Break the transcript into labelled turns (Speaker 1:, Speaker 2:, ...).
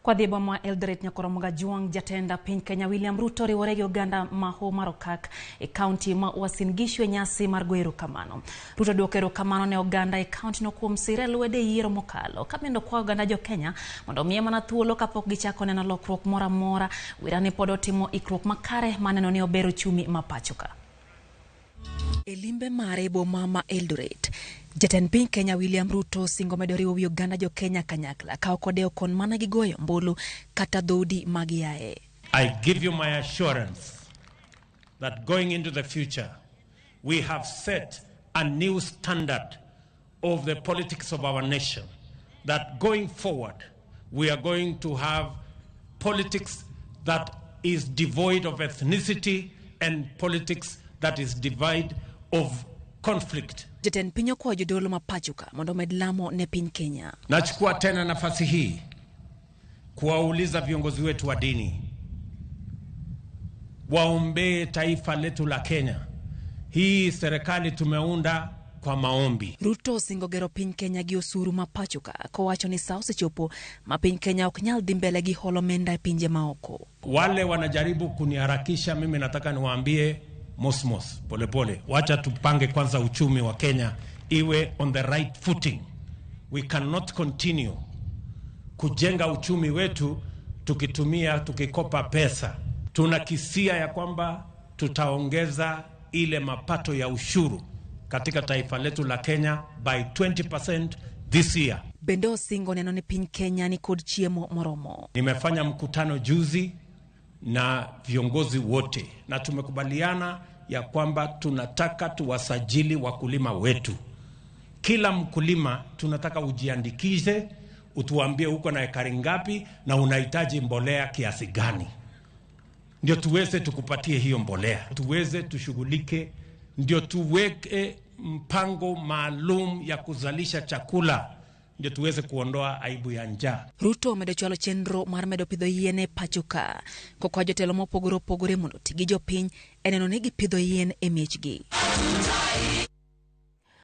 Speaker 1: Kwadhi e boma ma Eldoret nyakoro Juang jatend piny Kenya William Ruto riwore gi oganda ma Hoho mar Okak e kaunti ma Uasin Gishu e nyasi mar goyo erokamano. Ruto duoko erokamano ne oganda e kaunti no kuom sire lwedo e yiero mokalo. Ka bende okwayo oganda jo Kenya mondo omiye mana thuolo kapok gichako neno lokruok moro amora. Wira ni pod otimo ikruok makare maneno ni obero uchumi ma pacho ka. E limbe mare e boma ma Eldoret, jatend piny Kenya William Ruto singo medo riwo wi oganda jo Kenya kanyakla ka ok odewo kon mana gi goyo ombulu kata dhoudi ma giaye.
Speaker 2: I give you my assurance that going into the future, we have set a new standard of the politics of our nation. That going forward, we are going to have politics that is devoid of ethnicity and politics that is devoid of conflict.
Speaker 1: Jatend piny okwayo jodolo ma pacho ka mondo omed lamo ne piny Kenya.
Speaker 2: Nachukua tena nafasi hii kuwauliza viongozi wetu wa dini waombee taifa letu la Kenya. Hii serikali tumeunda kwa maombi.
Speaker 1: Ruto osingo gero piny Kenya gi osuru ma pacho ka kowacho ni sa osechopo ma piny Kenya ok nyal dhi mbele gi holo omenda e pinje maoko.
Speaker 2: Wale wanajaribu kuniharakisha mimi, nataka niwaambie mosmos, polepole, wacha tupange kwanza uchumi wa Kenya iwe on the right footing. We cannot continue kujenga uchumi wetu tukitumia tukikopa pesa. Tunakisia ya kwamba tutaongeza ile mapato ya ushuru katika taifa letu la Kenya by 20% this year.
Speaker 1: Bende osingo neno ni piny Kenya ni kod chiemo moromo.
Speaker 2: Nimefanya mkutano juzi na viongozi wote na tumekubaliana ya kwamba tunataka tuwasajili wakulima wetu. Kila mkulima tunataka ujiandikishe, utuambie uko na ekari ngapi na unahitaji mbolea kiasi gani, ndio tuweze tukupatie hiyo mbolea, tuweze tushughulike, ndio tuweke mpango maalum ya kuzalisha chakula, ndio tuweze kuondoa aibu ya njaa.
Speaker 1: Ruto omedo chwalo chenro mar medo pidho yien e pacho ka kokwayo jotelo mopogore opogore mondo oti gi jopiny e neno ni gipidho yien e miechgi.